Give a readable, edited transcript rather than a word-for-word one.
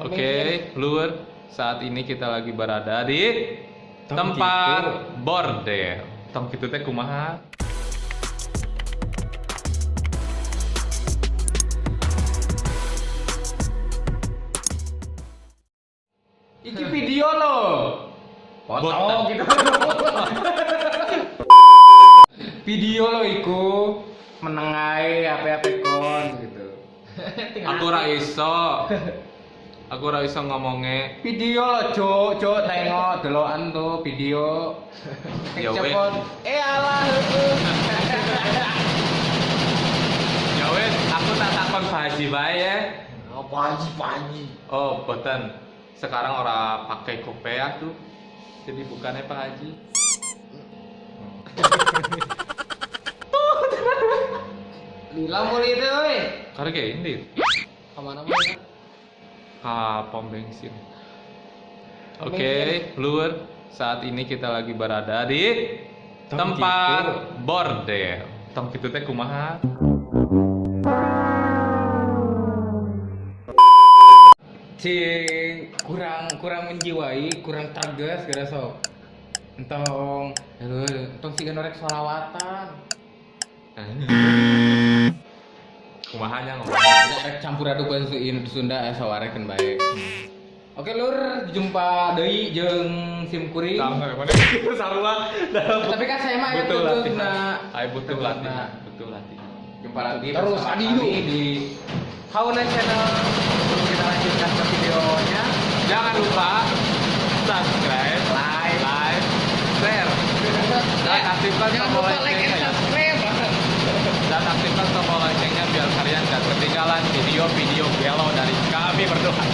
Oke, Lur, saat ini kita lagi berada di Tong tempat gitu. bordel. Tong kitu teh kumaha? Iki video loh. Botan. Potong gitu. Video lo iku menengai apa-apa kon gitu. Aku ora iso. Aku ora iso ngomongnya. Video lo, Cuk, Cuk, tengok delokan tuh video. Ya wes. Cepot. Eh alah. Heeh. Ya wes, aku tak takon Pak Haji bae ya. Oh, Pak Haji, Pak Haji. Oh, boten. Sekarang ora pakai kopiah tuh. Jadi bukannya Pak Haji. Lila mulai itu, woi. Karena kayak ini. Kemana mana? Ka pom bensin. Oke, Lur, saat ini kita lagi berada di Tong tempat gitu. bordel. Tong kitu teh kumaha? Cing kurang kurang menjiwai, kurang tegas gara sok. Entong, entong siga norek solawatan. Kumaha nya ngomong. Rek campur aduk bahasa Sunda sawarekeun bae. Oke lur, jumpa deui jeung sim kuring. Sarua dalam Tapi kan saya mah butuh itu latihan. Ayo butuh Tetep, latihan, nah. butuh latihan. Jumpa lagi Terus, bersama adi kami lu. di Hauna Channel. Sebelum kita lanjutkan ke videonya, Jangan lupa subscribe, like, like, share, dan aktifkan Jangan tombol lupa like loncengnya and ya. subscribe. Dan aktifkan tombol loncengnya biar kalian gak ketinggalan video-video gelo dari kami berdua.